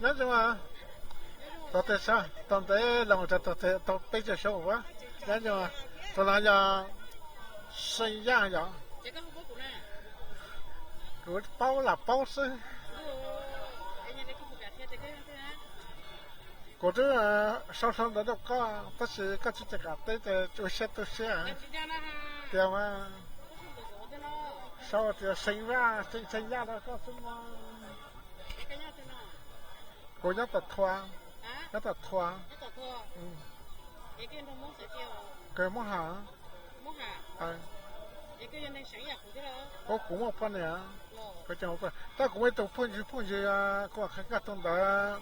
Nyob zoo, tau tej sab tau ntev los tau peb caug xyoo ua. Nyob zoo, tus no yog See Yaj yom. Kuv paub lam paub xwb. Kuv twb sau sau ntawv rau koj tab sis koj tsis kam teb ces ua siab tu siab tias mas sau tias See Yaj, See Yaj rau koj xwb mog. Kuv nyob Tam Thua, nyob Tam Thua. Kawg Hmoob Ham. Ua kuv muaj poj niam, tab kuv muaj ib tug phooj ywg, phooj ywg kuv qhia koj tus ntawd,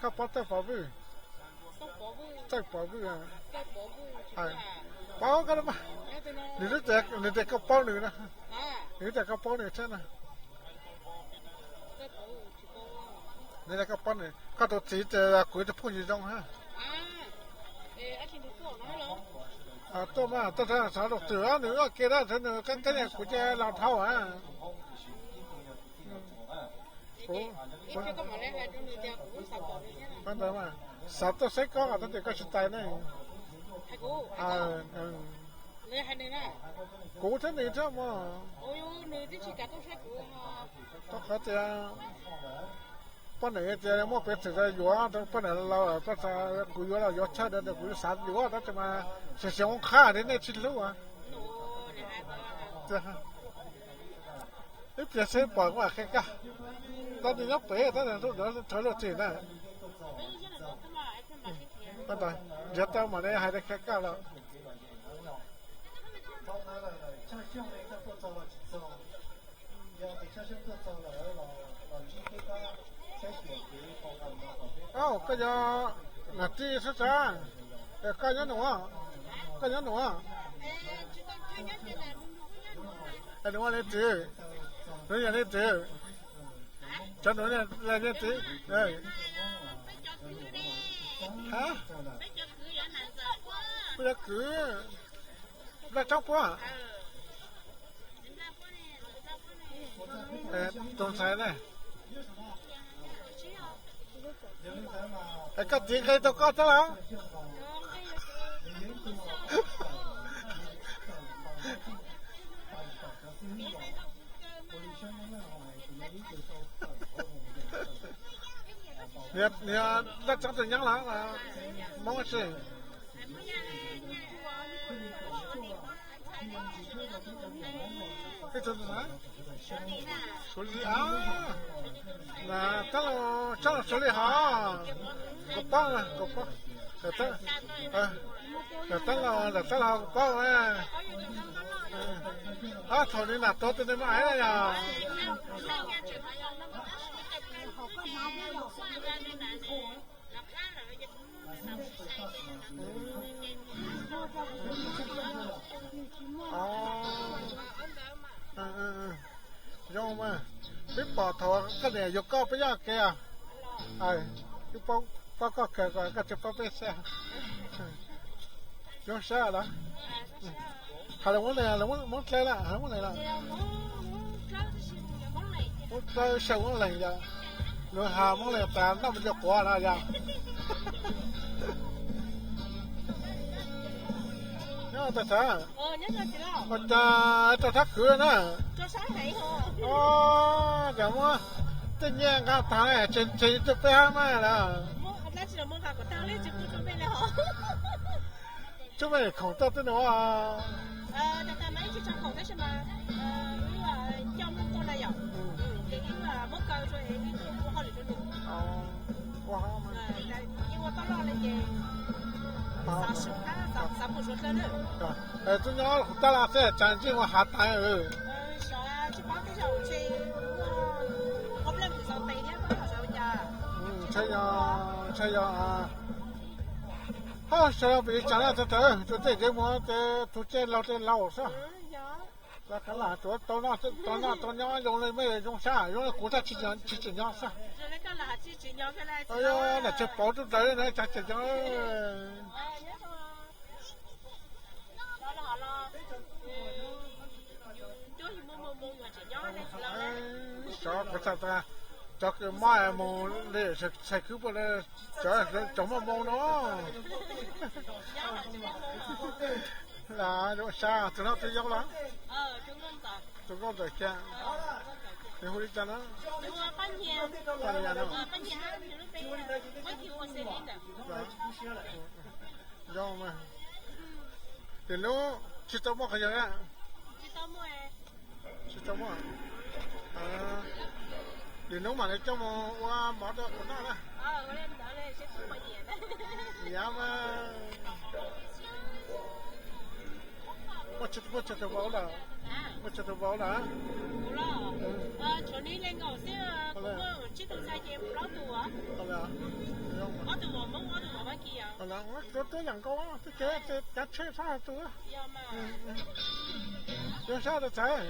koj paub Txawj Pov Vwj, Txawj Pov Vwj. Paub koj, nws tias koj paub nws na, nws tias koj paub nws thiab na. Nws tias koj paub nws, koj tus txiv tias kuv tus phooj ywg zoo hab. Tuaj mas, tuaj xov rau twg nws ua ke dab nws qab qab kuv ces los dhau. Kuv, kuv, xav tuaj saib koj tab sis koj tsis tais ne. Kuv thiab nws thiab mog. Rau qhov tias poj niam tias muaj peev xwm yuav, poj niam laus, kuv yuav los yuav tshaj ntawd kuv xav yuav tab sis mas xyov xyov qhab li nej tsis hlub. Ib pliag seb pom kuv mam qhia koj. Tab sis nyob pem tab sis rau luag txim na. Nrhiav tau mam li hais rau koj lawm. Koj yog nam tij xwb sav, koj nyob num, koj nyob num. Nws ua leej twg, nws yog leej twg, cov nws leej twg? Ha, kuv yog kwv Nplaj Tshoob Puab. Tus ntxhais ne, es koj txiv nqe rau koj thiab los? Nws yog Nplaj Tshoob tus nyab los Hmoob tsi? Ib tug Suav Lis, Suav Lis, Tsab Los, Tsab Los Suav Lis hov. Kuv paub, kuv paub. Tsab Los, Tsab Los kuv paub. Ob thaum nws nam tuav tus nws mas aiv na yog. Zoo mas, peb pom thaum koj niam yuav koj peb nyob kev os. Peb paub koj kawg, koj tsis paub peb xwb. Zoo sab lawm. Hais lus Moob Leeg, lus Moob Dlawb lawm, hais lus Moob Leeg lawm. Moob Dlawb xyaw Moob Leeg yom. Lus has Moob Leeg tas noj me nyuam quav no yom. Nyob tas sav, ua cas rau thab kwv na. Cas muab tej nyiaj nqa tag tseg tseg rau peb hab mas lawm. Tsub me khoom tuaj twb nua. Tub nyob hauv tab laj xwb cas ntsej muag hav tas. Ntshai yog, ntshai yog. Hab sawv los pem tsav na, thaum thaum tsuas tej kev mus ces tus caj laug tej laus xwb. Tsuav tau noj tau nyob zoo li mej zoo sab, zoo li kuv tab tsis tseem nyob xwb. Nam tshawg pauv tub rawv na cas tseem nyob. Xyov kuv txhaj tas, Cov kws mob mus li txhais khwb puas li, cov muaj moo no. Ua sa tus no tus yau los? Tus nkauj ntxawm kiag. Nws hu li cas no? Yau mas. Lwm hnub tsis tau muaj qhov yog a? Tsis tau muaj. Lwm hnub mam li coj mus ua mov rau kuv noj na. Yav mas muaj tsawg tus vauv lawm? Muaj tsawg tus vauv lawm? Tuab tuab yam nkaus, twb kev cav tsheb sab tus. Yog sab tus txawv.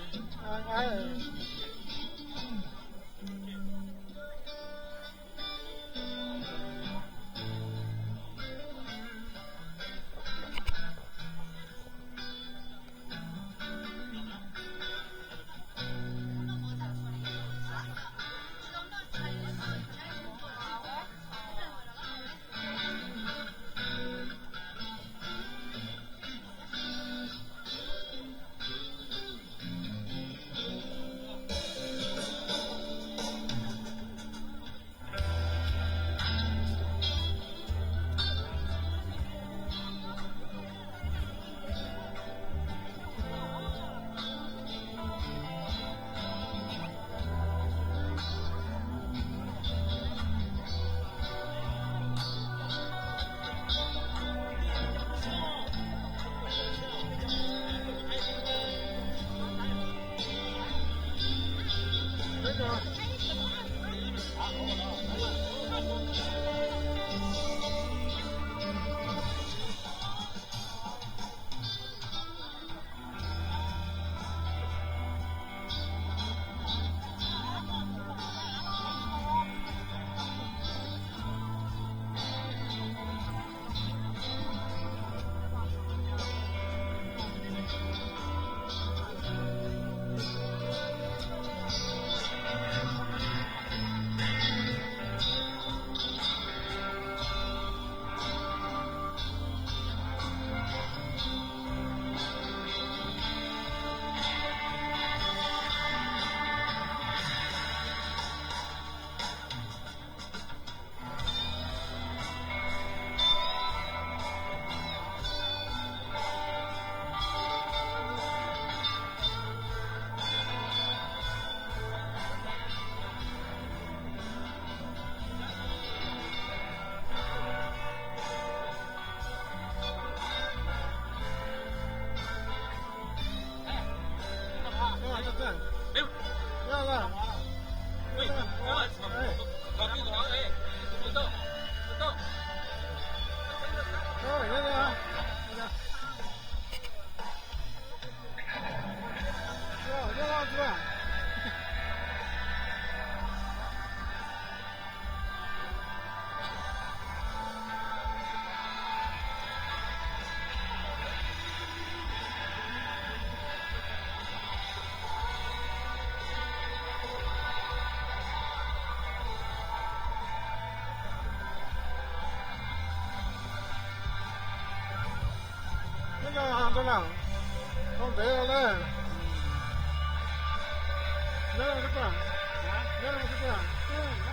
Nyob zoo ntev lawm. Nyob zoo sib pwg.